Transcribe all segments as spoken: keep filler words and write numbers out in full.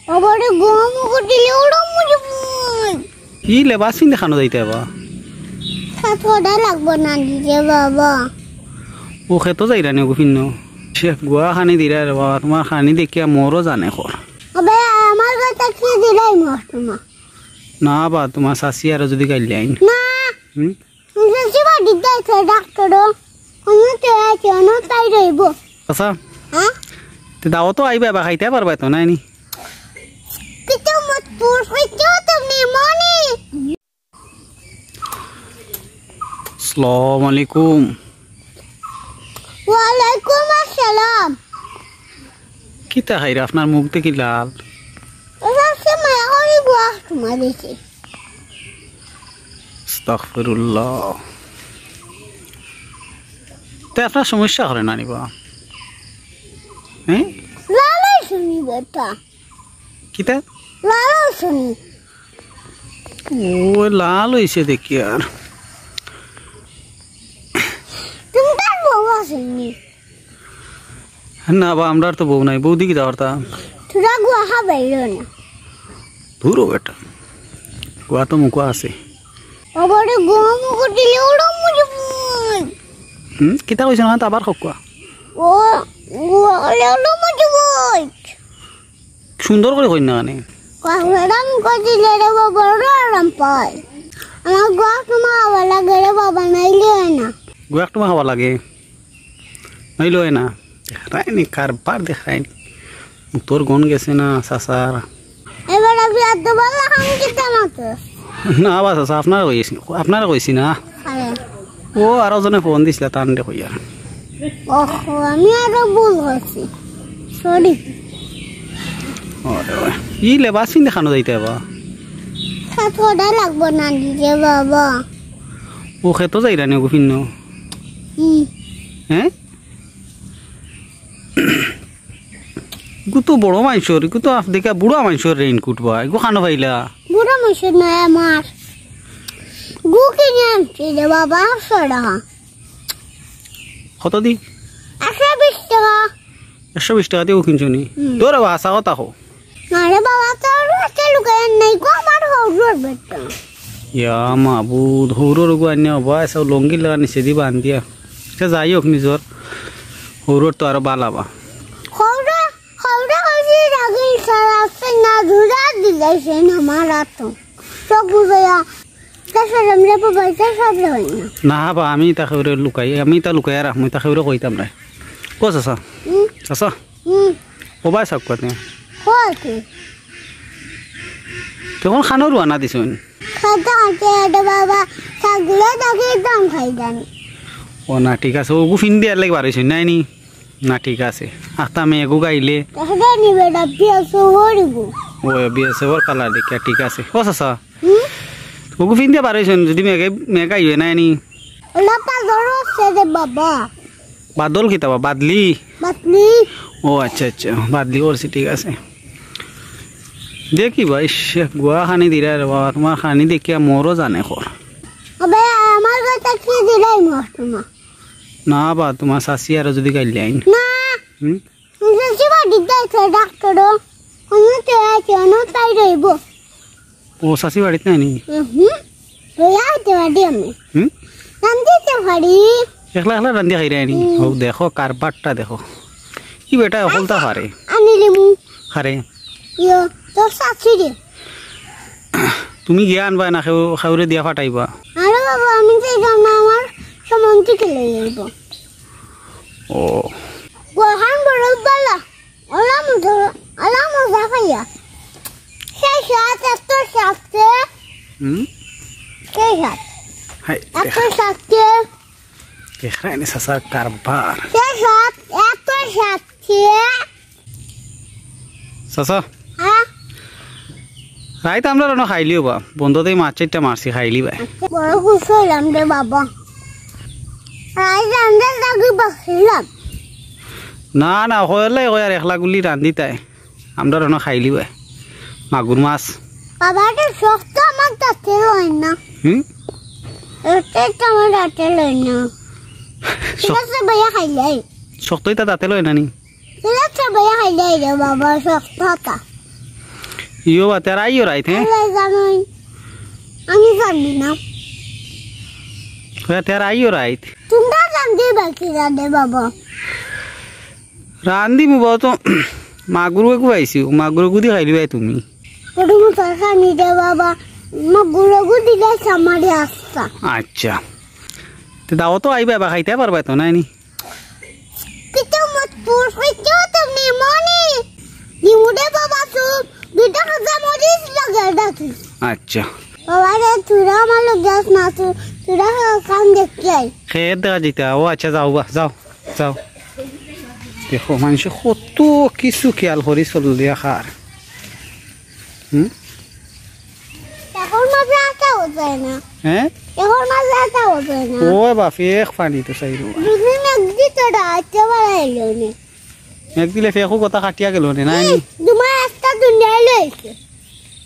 বাবারে, গম উঠিলে ওরা মরে বই। ই লেবাস পিন্দে খানো যাইতে বাবা? সাত কটা লাগবো না দিতে বাবা। ও খেতো যাইরা নি গো ফিন্ন? সে গুয়া খানি দিরা রে বাবা, তোমার খানি দেখিয়া মোরও জানে খর। আবে, আমার কথা কি দিলাই মর তোমার? না বা, তোমার শাশি আরো যদি গাইলে আইন। না। হুম? যদি বাড়িত যাইছে ডাক্তারও, কোনো তো আছে, অন্য তাই রইব। আচ্ছা। হ্যাঁ? তে দাওয়াতো আইবা বা, খাইতে পারবা তো, নাই নি? কিন্তু মত পুরো তো নেমনি। আসসালামু আলাইকুম। ওয়ালাইকুম আসসালাম। কিতা খাইরা, আপনার মুখ দেখি লাল? ওরা সে মায়া করি গুয়া তোমার দেখি। আস্তাগফিরুল্লাহ। তে আপনার সমস্যা করে না নি বা? হ্যাঁ? লালাই শুনি বেটা। কিতা? লালাই শুনি। ও লাল হইছে দেখি আর। তুমি তার বউ আছেনি? না বা, আমরার তো বউ নাই, বউ দেখি যাওয়ার তা। তোরা গুয়া খাবাইল না। দূর ও বেটা, গুয়া তো মুখো আছে। বাবারে, গুয়া মুখো দিলে ওরা মরে বই। হুম, কিতা কইছ না, তা আবার কউক্কা। ও, গুয়া খাইলে ওরা মরে বই। সুন্দর করি কইন না কেনে? কাকড়া মুখো দিলে রে বাবা, ওরা আরাম পায়। আমার গুয়া তোমার খাওয়া লাগে রে বাবা, নাইলে হয় না। গুয়া তোমার খাওয়া লাগে? নাইলে হয় না? দেখরায়নি, কারবার দেখরায়নি। তোর গন গেছে না, চাচার? এবার আমি আর তো বললাম, আমি কিতা মাত্র? না, বা চাচা, আপনারে কইছি, আপনারে কইছি না। আরে। ও, আরো জনে ফোন দিছিলা, তানরে কইয়া। ওহো, আমি আরো ভুল করছি। সরি। ওরে, ওরে। ই লেবাস পিন্দে খানো যাইতে বাবা? সাত কটা লাগবো না দিতে বাবা। ও খেতো যাইরা নি গো ফিন্ন? হুম। হ্যাঁ? ইগু তো বড় মানষর, ইগু তো আফ-, দেখা বুড়া মানষর রেইনকোট বা, ইগু খানো পাইলা? বুড়া মানষর নায় আমার। গু কিনে আনছি রে বাবা, একশো টাকা। কত দি? একশো বিশ টাকা। একশো বিশ টাকা দি গু কিনছো নি? হুম। তোর বাবা, হাছা কথা কও। আরে বাবা, তোর কাছে লুকাইয়ার নাই গো, আমার হউরর বেটা। ইয়া মাবুদ, হউরর গু আনিয়া বাবা, সব লঙ্গি লাগা নিচে দি বান্ধিয়া। আচ্ছা, যাই হোক, নিজর হউরর তো আরো বালা বা। হউরে, হউরে কইছি রাগি সারা আছে না, ধুরা দিলাইছে না মারা তো। চোখ বুঝাইয়া, তাছাড়া আমরা বাবা, এটা সব হয় না। না বা, আমি তা কেউরে লুকাই, আমি তা লুকাইয়া রাখমু, তা কেউরে কইতাম না। ও চাচা, হুম? চাচা, হুম। ও ভাই, সব কথা। কই কি? তখন খানো রওয়ানা দিছইন। খাইতে খাইতে এটা বাবা, ছাগলে দেখে একদম খাই জানি। ও না, ঠিক আছে, ওগু ফিন্দি আর লাগি বারইছইন, নাই নি? না, ঠিক আছে। আখতা মেঘু গাইলে। দেখা যায় নি বেটা, বিয়া সবর গু। ও, বিয়া সবর কালার দেখিয়া, ঠিক আছে। ও চাচা, হুম? ওগু ফিন্দি বারইছইন, যদি মেঘে, মেঘ আইবে, নাই নি? ওলা পাগল হচ্ছে রে বাবা। বাদল কিতা বা? বাদলি? বাদলি। ও আচ্ছা, আচ্ছা, বাদলি করছি, ঠিক আছে। দেখি বা, ইস, গুয়া খানি দিরা রে বাবা, তোমার খানি দেখিয়া মোরও জানে খর। আবে, আমার কথা কি দিলাই মোর তোমার? না বা, তোমার শাশি আরো যদি গাইলে আইন। না। হুম? শাশি বাড়িত যাইছে ডাক্তারও। কোনো তো আছে, অন্য তাই রইব। ও, শাশি বাড়িত নাই নি? হুম। লইয়া আইতে পারি আমি। হুম? রান্ধিতে পারি। একলা একলা রান্ধিয়া খাইরায় নি? হুম। ও দেখো, কারবারটা দেখো। কি বেটা, হকলতা পারে। আনি লিমু। খারে। ইয়ো, তোর শাশুড়ি। তুমি গিয়া আনবায় না, কেউ, কেউরে দিয়া ফাটাইবা? আরে বাবা, আমি তো এটা না, আমার সম্বন্ধীকে লই আইব। ও। গোহান বড় বালা। ওলা মজা, ওলা মজা খাইয়া। সেই সাত, এত সাত কে। হুম? সেই সাত। হাই, এত সাত কে। দেখরায় নি চাচার কারবার। সেই সাত, এত সাত কে। চাচা। হ্যাঁ? রাইত আমরা রানো খাইলিও বা। বন্ধতে মাছ চাইরটা মারছি, খাইলি বা। আচ্ছা, বড় খুশি হইলাম রে বাবা। রাইত আমরা লাগি বসছিলাম। না, না, কইলাই কই আর একলা গুলি রান্ধিতায়। আমরা রানো খাইলি বা। মাগুর মাছ। বাবা, এটা শক্ত আমার দাঁতে লয় না। হুম? এটা তো আমার দাঁতে লয় না। ঠিক শক- আছে, ভাইয়া খাইলাই। শক্ত ইতা দাঁতে লয় না নি? ঠিক আছে, ভাইয়া খাইলাই রে বাবা, শক্ত হতা। ইয়ো বা, তেরা আইও রাইত, হ্যাঁ? আল্লাহ জানইন। আমি জানি না। ওয়া, তেরা আইও রাইত। তোমরা জানতে বাকি জানে বাবা। রান্দিমু বা তো, মাগুর এগু পাইছি, মাগুর এগু দি খাইলিবায় তুমি। ওটা মো তরকারি দে বাবা, মাগুর এগু দিলে সামারি আস্তা। আচ্ছা। তে দাওয়াতো আইবায় বা, খাইতায় পারবায় তো, নায় নি? কিতা মত পুর, কিতা তুমি মনি? দিমুদে বাবা সুপ, দুইটা কাঁচা মরিচ লগে ডাকি। আচ্ছা। বাবা রে, তোরা আমার লগে যাস না, তো-, তোরা কাম দেখতে আই। খেত দেখা যাইতা, ও আচ্ছা, যাও বা, যাও, যাও। দেখো, মানষে কত কিছু খেয়াল করি চললিয়া খার। হুম? এখন মাঝে আটাও যায় না। হ্যাঁ? এখন মাঝে আটাও যায় না। ও বাপ, এক পানি তো চাইরো। দুদিন এক দিত রাতে বাড়াইল নে। এক দিলে ফেকু কথা কাটিয়া গেল নে, নাই নি? দুমায় আস্তা দুনিয়ায় লইছে।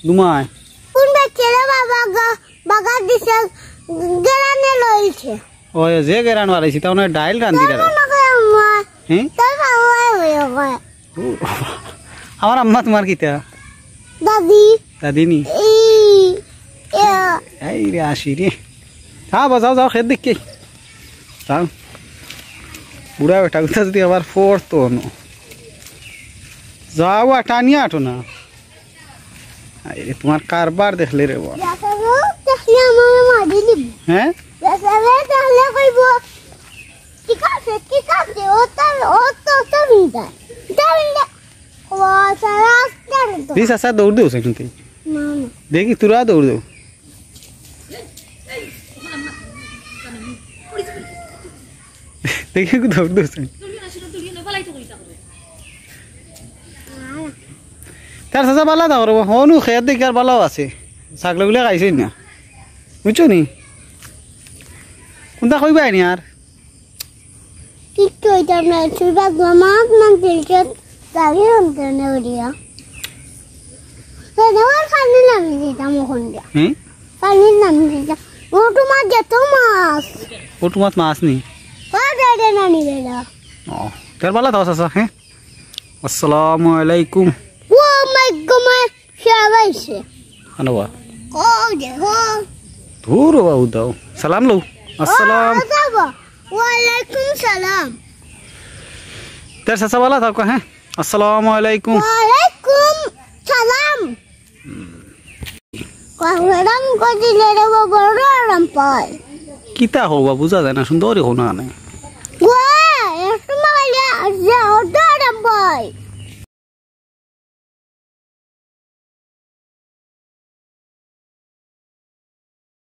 দুমায়? কোন বেচারা বাবা গা-, বাগা দিছে, গেরানে লইছে। ওই যে গেরান বাড়াইছি, তা মানে ডাইল রান্দি তোর গেল। মনে করে আমার, হুম? তোর বাবা হয়ে গেল। ও, আমার আম্মা তোমার কিতা? দাদি। দাদি নি? এই, ইয়া। এই রে, আসি রে। যাও বা, যাও, যাও, খেত দেখি। যাও। বুড়া বেটা, কোথা যদি আবার ফোর তো অনো। যাও, আর টানিয়া আটো না। আরে, তোমার কারবার দেখলে রে বা। বেচারা দেখলে আমার মারি দিব। হ্যাঁ? বেচারা দেখলে কইব, "ঠিক আছে, ঠিক আছে, ও তো, ও তো, তো বিন্দা। এটা বিন্দা।" ও, সারা আস্তে আস্তে। জি, চাচা, দৌড় দেও সেখান থেকে। না, না। দেখি, তোরা দৌড় দেও। দেখি, একটু দৌড় দেও সেখান। তার চাচা বালা দা করবো, হনু খেয়ে দেখি আর বালাও আছে। ছাগলগুলো খাইছে না। বুঝছো নি? কোনটা কইবায় নি আর? কিচ্ছু হইতাম না, তুই বা জমাত মান দিলকে দাবি হন কেন উড়িয়া। কেন আর পানি নামি দিতাম ওখান দিয়া। হুম? পানি নামি দিতাম। মোটু মাছ যেত মাছ। মোটু মাছ মাছ নি? ও দাদা নানি বেড়া। ও, তোর বালা তো আছে, হ্যাঁ? আসসালামু আলাইকুম। ও মাই গো মাই। সবাইছে। আনো বা। ও, দেখো। ধুর বাবু দাও। সালাম লও। আসসালাম। ও, যাবো। ওয়ালাইকুম সালাম। তার চাচা বালা থাকো, হ্যাঁ? আসসালামু আলাইকুম। ওয়ালাইকুম সালাম। কখনো কদিলে রে বাবা, বড় আরাম পায়। কিতা হবা বুঝা যায় না, সুন্দরই হো না, নাই। ওয়া, একটু মাইলে আসছে, অত আরাম পায়।